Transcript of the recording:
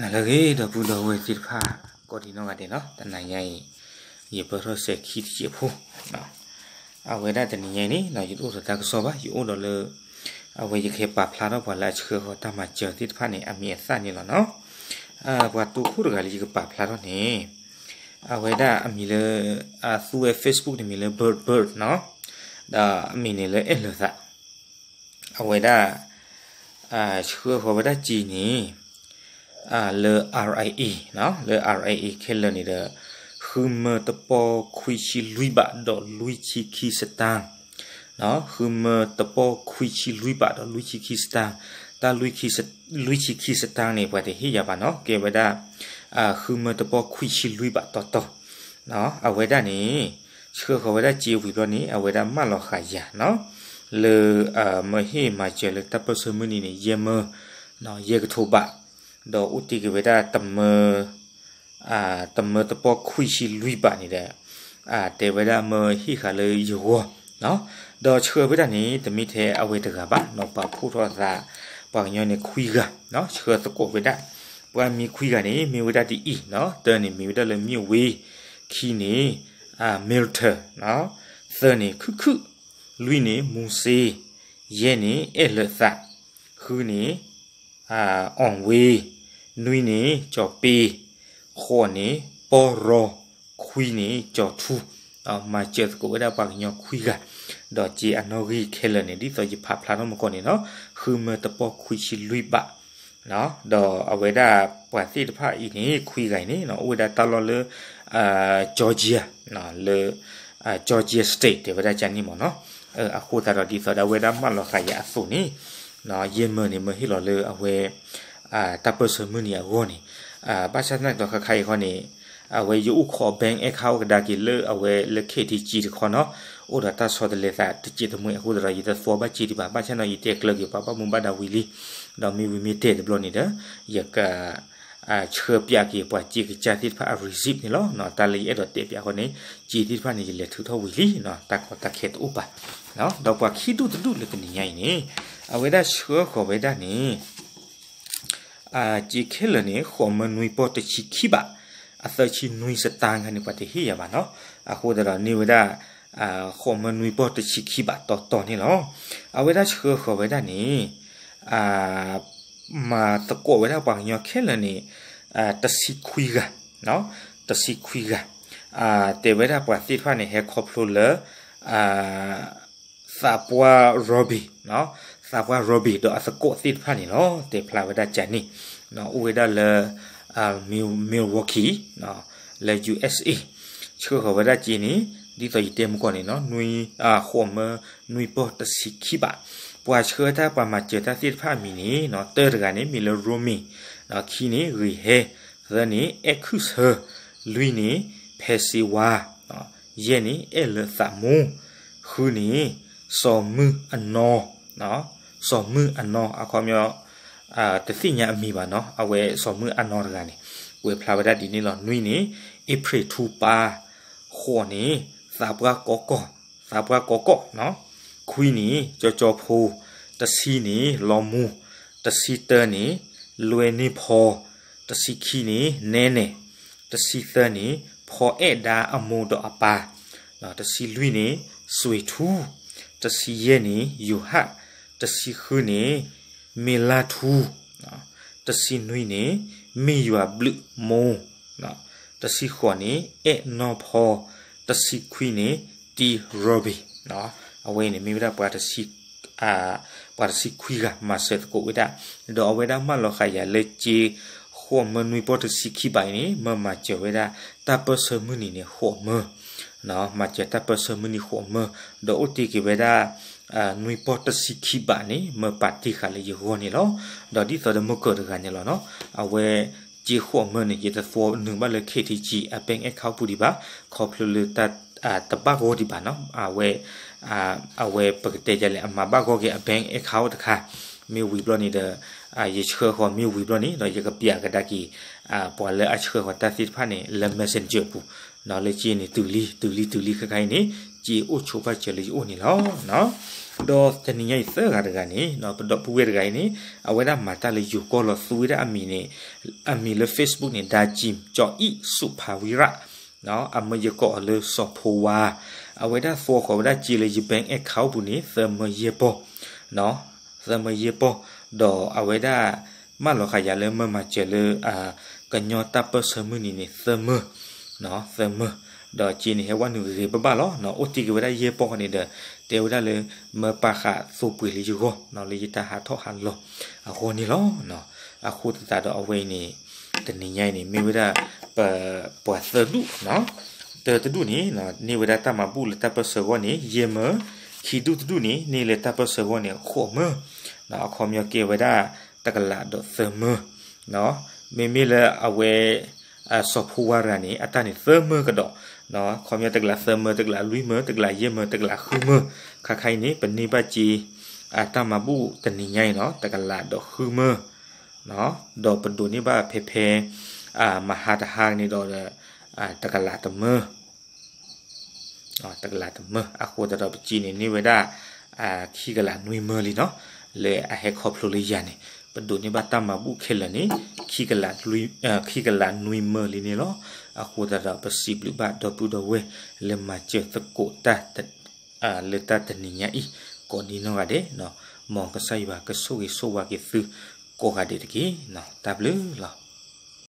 နၤလၢအဂ့ၤ ဒီပုၢ်ဒီဝဲၢ်သ့ၣ်တဖၣ် ကိးဒံနီၢ်ဂၤဒဲးနီၤ, တနၤညါအံၤ ယပၢၢ်ထီၣ်စဲၤခံတစဲးဖိ, အဝဲဒၣ်တနံၤညါအံၤန့ၣ် ယတအိၣ်ဒီးတၢ်ကစီၣ်ဘၣ်, ယအိၣ်ဒီးလၢ အဝဲယကဟဲပာ်ဖျါထီၣ်ပှၤလၢအဆှၢဃီၤတၢ်မၤစၢၤသ့ၣ်တဖၣ်န့ၣ် အမံၤအသၣ်န့ၣ်လီၤနီၤ. ပှၤတိခိၣ်တဂၤလၢယကပာ်ဖျါထီၣ်န့ၣ် အဝဲဒၣ်အမံၤလၢ အသူဝဲ Facebook န့ၣ်မံၤလၢ Bird Bird နီၤ, ဒီးအမံၤန့ၣ်လၢအဲၣ်လၢာ်သး အဝဲဒၣ် ဆှၢဃီၤဝဲဒၣ်စ့န့ၣ် လၢ R I A နီၤ, လၢ R I A ခဲလၢာ်န့ၣ်ဒီး ဃုမၢတပီၢ်ခွံဆံလွံၢ်ဘးဒီးလွံၢ်ဆံခံစတၢၢ်, ဃုမၢတပီၢ်ခွံဆံလွံၢ်ဘးဒီးလွံၢ်ဆံခံစတၢၢ်, တၢ်လွံၢ်ဆံခံစတၢၢ်န့ၣ် ပှၤတဟ့ၣ်ယၤဘၣ်နီၤ, ကဲဝဲဒၣ် ဃုမၢတပီၢ်ခွံဆံလွံၢ်ဘးတီတီ အဝဲဒၣ်န့ၣ် ဆှၢဃီၤဝဲဒၣ်စ့ဝံၤဘျီန့ၣ် အဝဲဒၣ်မၢလီၤဃာ်ယၤနီၤ, လၢ မၢဟ့ၣ်မၤစၢၤလၢတၢ်ပၢၢ်ဆၢမုၢ်နံၤန့ၣ် ယဲၢ်မၢ ယဲၢ်ကထိဘး, ဒီးအိၣ်တ့ၢ်က့ၤဝဲဒၣ် တမၢတပီၢ်ခွံဆံလွံၢ်ဘးန့ၣ်ဒီး တဲဝဲဒၣ်မၢဟ့ၣ်ဃာ်လၢယဂီၢ်, ဒီးဆှၢဝဲဒၣ်န့ၣ် တမ့ၢ်ထဲအဝဲတဂၤဘၣ်နီၤ, ပာ်ဖှိၣ်ထီၣ်အသး ပှၤကညီန့ၣ်ခွံဂၤ, ဆှၢသကိးဝဲဒၣ်, ပှၤမံၤခွံဂၤန့ၣ် မ့ၢ်ဝဲဒၣ်ဒ်အံၤနီၤ, တၢန့ၣ်မ့ၢ်ဝဲဒၣ်လၢမ့ၢ်ဝ့, ခံန့ၣ် Milton, သၢန့ၣ် ခုၣ်ခုၣ်, လွံၢ်န့ၣ် မူစ့, ယဲၢ်န့ၣ် အဲၣ်လၢာ်သး, ဃုန့ၣ် အီၣ်ဝ့, နွံန့ၣ် ကၠီၤပ့, ဃိးန့ၣ် ပီၢ်ရီ, ခွံန့ၣ် ကၠီၤထူ, မၤစၢၤသကိးဝဲဒၣ်ပှၤကညီခွံဂၤ, ဒီးစ့အနီၣ်ဂံၢ်ခဲလၢာ်န့ၣ် ဒ်သိးယဖးဖျါထီၣ်မကီၢ်န့ၣ်နီၤ, ဃုမၢတပီၢ်ခွံဆံလွံၢ်ဘး ဒီးအဝဲဒၣ်ပှၤသ့ၣ်တဖၣ်အံၤန့ၣ် ခွံဂၤအံၤန့ၣ် အိၣ်ဝဲဒၣ်တၢ်လီၢ်လၢ Georgia လၢ Georgia State တဲဝဲဒၣ်ကန့ၣ်မ့ၢ်နီၤ, အဃိသတးဒီးဒ်သိးဒီးအဝဲဒၣ်မၢလီၤဃာ်ယၤအသိးန့ၣ် ယဲၢ်မၢန့ၣ် မၢဟ့ၣ်လီၤလၢအဝဲ တၢ်ပၢၢ်ဆၢမုၢ်နံၤအဂီၢ်န့ၣ်, ဘၣ်ဆၣ်သနာ်က့ဒီးခါခါအံၤဃီန့ၣ် အဝဲယအိၣ်ခိး bank account ကဒါက့ၤလၢအဝဲလၢ ခ့ထံကံ တခီနီၤ, အိၣ်ဒီးတၢ်ဆီတလဲသးတစဲးတမှဲအဃိသတးဒီး ယတသွီဘၣ်စ့ဒံးဘၣ်, ဘၣ်ဆၣ်နီၤ ယတဲကျၢၤက့ၤပှၤဘၣ်မူဘၣ်ဒါဝံၤလံ, ဒီးမ့ၢ်ဝံၤမ့ၢ်တဲတဘျီန့ၣ်ဒီး ယက ဆှၢပၠးက့ၤပှၤစ့ကစၢ်သ့ၣ်တဖၣ်အ receipt န့ၣ်လီၤ. တၢ်လၢယအဲၣ်ဒိးတဲပၠးဃီန့ၣ် စ့သ့ၣ်တဖၣ်န့ၣ် ယလဲၤထုးထီၣ်ဝံၤလံ, တၢ်ကီတၢ်ခဲတအိၣ်ဘၣ်, ဒီးပှၤခံဒူၣ်တဒူၣ်လၢတနံၤညါအံၤန့ၣ် အဝဲဒၣ်ဆှၢဃီၤဝဲဒၣ်န့ၣ် စ့ခဲလၢာ်န့ၣ် ဃိးမၢနွံပီၢ်တဆံခံဘး အသၢဆံနွံစတၢၢ်ခါန့ၣ် ပှၤတဟ့ၣ်ယၤဘၣ်နီၤ, အဃိသတးဒီးန့ၢ်ဝဲဒၣ် ဃိးမၢနွံပီၢ်တဆံခံဘးတီတီန့ၣ်လီၤ. အဝဲဒၣ်ဆှၢဃီၤဝဲဒၣ်န့ၣ် မၤသကိးဝဲဒၣ်ပှၤကညီခဲလၢာ်န့ၣ် တဆံခွံဂၤ, တဆံခွံဂၤ, တဲဝဲဒၣ်ပှၤသ့ၣ်တဖၣ်န့ၣ် ဟဲခီဖျိလၢ သးပှၢ် Robbie, သးပှၢ် Robbie ဒီးအသကိးသ့ၣ်တဖၣ်န့ၣ်လီၤ. တဲဖျါဝဲဒၣ်ကန့ၣ် အိၣ်ဝဲဒၣ်လၢ Milwaukee လၢ U S A ဆှၢဃီၤဝဲဒၣ်က့ၤန့ၣ် ဒ်သိးယတဲမုၢ်ကီၢ်န့ၣ်နီၤ, ဃိးမၢနွံပီၢ်တဆံခံဘး, ပှၤဆှၢတၢ်ပှၤမၤစၢၤတၢ်သ့ၣ်တဖၣ်အမံၤန့ၣ် တၢတဂၤန့ၣ်မ့ၢ်လၢ Romain, ခံန့ၣ် ဂ့ၤဟဲ, သၢန့ၣ် အဲၣ်ခုၣ်ဆၢ, လွံၢ်န့ၣ် ဖဲစ့ဝါ, ယဲၢ်န့ၣ် အဲၣ်လၢသးမူ, ဃုန့ၣ် စီၤမုၢ်အနီ, စီၤမုၢ်အနီ အခီပညီ တသ့ၣ်ညါအမံၤဘၣ်နီၤ, အဝဲစီၤမုၢ်အနီတဂၤန့ၣ် ကွဲးဖျါဝဲဒၣ်ဒ်န့ၣ်လီၤ. နွံန့ၣ် အ့ဖြ့ၣ်ထူပၢ်, ဃိးန့ၣ် သးပှၢ်ကီကီၢ်, သးပှၢ်ကီကီၢ်, ခွံန့ၣ် ကၠီကၠီဖိ, တဆံန့ၣ် လီမူ, တဆံတၢန့ၣ် လွဲန့ၢ်ဖီ, တဆံခံန့ၣ် နဲနဲၣ်, တဆံသၢန့ၣ် ဖီအဲၣ်ဒါအမိၢ်ဒီးအပၢ်, တဆံလွံၢ်န့ၣ် စွ့ၤထူ, တဆံယဲၢ်န့ၣ် ယိၤဟၣ်, တဆံဃုန့ၣ် မ့ၢ်လါထူ, တဆံနွံန့ၣ် မ့ၢ်ယွၤဘျုးမိၢ်, တဆံဃိးန့ၣ် အဲၣ်နီၢ်ဖီ, တဆံခွံန့ၣ် တံၤရီဘ့ၣ်, အဝဲန့ၣ်မ့ၢ်ဝဲဒၣ်ပှၤတဆံ ပှၤတဆံခွံဂၤမၤစၢၤသကိးဝဲဒၣ်, ဒီးအဝဲဒၣ်မၢလီၤဃာ်ယၤလၢစ့ ဃိးမၢနွံပီၢ်တဆံခံဘးအံၤန့ၣ် မၢမၤစၢၤဝဲဒၣ် တၢ်ပၢၢ်ဆၢမုၢ်နံၤန့ၣ် ဃိးမၢ, မၤစၢၤတၢ်ပၢၢ်ဆၢမုၢ်နံၤဃိးမၢ, ဒီးအိၣ်တ့ၢ်က့ၤဝဲဒၣ် နွံပီၢ်တဆံခံဘးန့ၣ် မၢပာ်တ့ၢ်ဃာ်လၢယဂီၢ်န့ၣ်လီၤ. ဒီးဒ်သိးဒီးမုၢ်ကၢၤတဂၤန့ၣ်လီၤနီၤ, အဝဲ စ့ဃိးမၢန့ၣ် ယတသွီနုာ်ဘၣ်လၢ ခ့ထံကံ အ bank account ပူၤဒံးဘၣ်, ခီဖျိလၢတၢ် တဘၣ်ဂီၢ်ဒံးဘၣ်နီၤ, အဝဲ အဝဲပကတဲယလဲၣ် အမၤဘၣ်ဂီၢ်က့ၤအ bank account တခါ, မ့ၢ်ဝံၤဘျီန့ၣ်ဒီး ယဆှၢဃီၤမ့ၢ်ဝံၤဘျီန့ၣ် ဒီးယကပျးကဒါက့ၤ ပှၤလၢအဆှၢဃီၤတၢ်သ့ၣ်တဖၣ်န့ၣ် လၢ messenger ပူၤ, လၢစ့န့ၣ် တုၤလံ တုၤလံ တုၤလံ ခဲခါအံၤန့ၣ် စ့အိၣ်ဆိးဘၣ်စၢၤလၢယအိၣ်န့ၣ်လီၤ. ဒီးတနံၤညါအံၤသၢဂၤတဂၤန့ၣ် ပဒီပုၢ်ဝဲၢ်တဂၤအံၤန့ၣ် အဝဲဒၣ်မၤတၢ်လၢယိၤကီၢ်လီၤ သူဝဲဒၣ်အမံၤန့ၣ် အမံၤလၢ Facebook န့ၣ် ဒါကံ ကၠီအံၣ် စူးဖးဝံရၣ် အမၢယကိးအီၤလၢစီၤဖိဝါ, အဝဲဒၣ်သူအီၤဃီၤဝဲဒၣ်စ့လၢယ bank account ပူၤန့ၣ် သၢမၢယဲၢ်ပီၢ်, သၢမၢယဲၢ်ပီၢ်, ဒီးအဝဲဒၣ် မၢလီၤဃာ်ယၤလၢမၢမၤစၢၤလၢ ကညီတၢ်ပၢၢ်ဆၢမုၢ်နံၤန့ၣ် သၢမၢ, သၢမၢ, ဒီးစ့န့ၣ်ဟဲဝဲနုာ်ဂ့ၤဂ့ၤဘၣ်ဘၣ်လီၤ. အိၣ်တ့ၢ်က့ၤဝဲဒၣ်ယဲၢ်ပီၢ်န့ၣ်ဒီး တဲဝဲဒၣ်လၢ မၢပာ်ဃာ်သိပှ့ၤလၢယဂီၢ် လၢယတၢ်ဟးထီၣ်ဟးလီၤအဂီၢ်န့ၣ်လီၤ. အဃိသတးဒီးအဝဲအံၤန့ၣ် တနံၤညါအံၤန့ၣ် မ့ၢ်ဝဲဒၣ် ပ ပှၤသၢဒူၣ်, တၢတဒူၣ်န့ၣ် န့ၢ်ဝဲဒၣ်တၢ်မၤဘူၣ်လၢတၢ်ပၢၢ်ဆၢဂီၢ်န့ၣ် ယဲၢ်မၢ, ခံဒူၣ်တဒူၣ်န့ၣ် န့ၢ်လၢတၢ်ပၢၢ်ဆၢဂီၢ်န့ၣ် ဃိးမၢ, အခီပညီကဲဝဲဒၣ် တကလးဒီးသၢမၢ, မ့မ့ၢ်လၢအဝဲ စီၤဖိဝါရၤန့ၣ် အတၢ်န့ၣ်သၢမၢကဒီး, ခီပညီတကလးသၢမၢ, တကလးလွံၢ်မၢ, တကလးယဲၢ်မၢ, တကလးဃုမၢ, ခါခါအံၤန့ၣ် ပန့ၢ်ဘၣ်စ့ တၢ်မၤဘူၣ်တနံၤညါအံၤနီၤ တကလးဒီးဃုမၢ, ဒီးပဒိးန့ၢ်ဘၣ်ဖဲဖဲ မဟါတဟါန့ၣ်ဒီး တကလးတမၢ, တကလးတမၢ, အဃိသတးဒီးပစ့န့ၣ်န့ၢ်ဝဲဒၣ် ခံကလးနွံမၢလံနီၤ, လၢအဟဲခီဖျိလၢယၤန့ၣ် ပဒိးန့ၢ်ဘၣ်တၢ်မၤဘူၣ်ခဲလၢာ်န့ၣ် ခံကလးနွံမၢလံန့ၣ်လီၤ. အဃိသတးဒီးပစံးဘျုးဘၣ်ဒီပုၢ်ဒီဝဲၢ်လၢမၤစၢၤသကိးတၢ် လၢတၢ်တနံၤညါအံၤ ကိးဒံနီၢ်ဂၤဒဲး, မ်ကစၢ်ယွၤကဆိၣ်ဂ့ၤဆိၣ်ဝါက့ၤသုကိးဂၤဒဲးတက့ၢ်. တၢ်ဘျုးလီၤ.